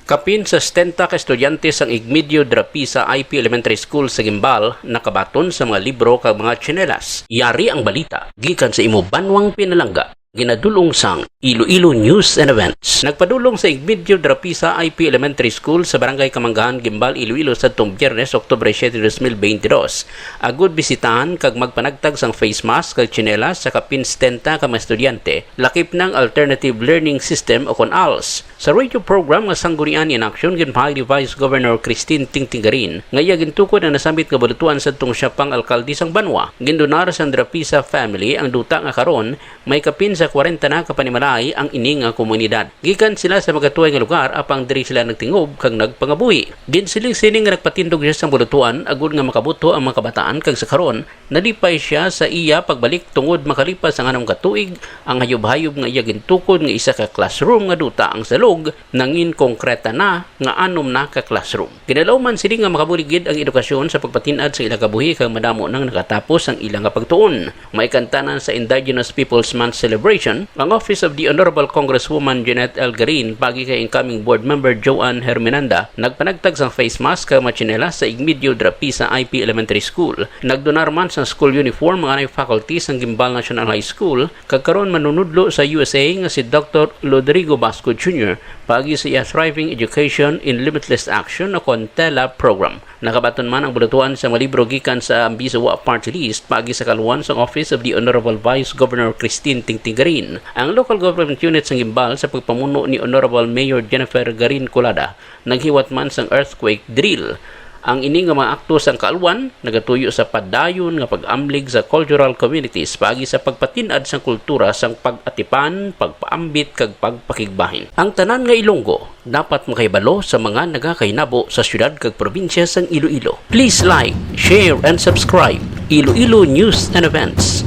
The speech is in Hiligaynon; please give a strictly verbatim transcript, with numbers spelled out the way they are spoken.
Kapin sa setenta ka estudyante sang Igmedio Drapisa I P Elementary School sa Guimbal nakabaton sa mga libro kag mga tsinelas. Yari ang balita gikan sa imo banwang pinalangga. Ginadulong sang Iloilo News and Events. Nagpadulong sa Igmedio Drapisa I P Elementary School sa Barangay Kamanggahan, Guimbal, Iloilo, sadtong Biyernes, Oktubre siete, dos mil bente dos, agud bisitahan kag magpanagtag sang face mask kag tsinelas sa kapin setenta ka mga estudyante, lakip ng Alternative Learning System o kon als. Sa radio program nga Sanggunian in Action, ginpahayag ni Vice Governor Christine Tingting Garin nga iya gintukod ang nasambit nga balutuan sadtong siya pang alkalde sang banwa. Gindonar sang Drapisa family ang duta nga karon may kapin sa kwarenta na ka panimalay ang ini nga komunidad. Gikan sila sa magatuay nga lugar, apang diri sila nagtingob kag nagpangabuhi. Ginsiling sini nga nagpatindog siya sang balutuan agud nga makabutho ang mga kabataan, kag sa karon nalipay siya sa iya pagbalik tungod makalipas ang anam ka tuig, ang hayub-hayub nga iya gintukod nga isa ka classroom nga duta ang salog nangin konkreta na nga anom na ka classroom. Ginalauman sini nga makabulig gid ang edukasyon sa pagpatin-ad sa ila kabuhi kag madamo nang nakatapos ang ila nga pagtuon. Maikantanan sa Indigenous Peoples Month celebration, ang Office of the Honorable Congresswoman Jeanette L. Garin, pagi kay incoming board member Joanne Herminanda, nagpanagtag sang face mask kag mga tsinelas sa Igmedio Drapisa I P Elementary School. Nagdonar man sang school uniform ang anay faculty sang Guimbal National High School, kag karon manunudlo sa U S A nga si Doctor Rodrigo Basco Junior paagi sa iya Thriving Education in Limitless Action o kon TELA program. Nakabaton man ang balutuan sa mga libro gikan sa Biswa Party List paagi sa kaluan sang Office of the Honorable Vice Governor Christine Tingting Garin. Ang local government unit sang Guimbal sa pagpamuno ni Honorable Mayor Jennifer Garin Colada naghiwat man sang earthquake drill. Ang ini nga mga akto sang kaalwan nagatuyo sa padayon nga pag-amlig sa cultural communities paagi sa pagpatin-ad sang kultura sang pag-atipan, pagpaambit, kag pagpakigbahin. Ang tanan nga Ilonggo dapat makahibalo sa mga nagakahinabo sa siyudad kag probinsya sang Iloilo. Please like, share, and subscribe Iloilo News and Events.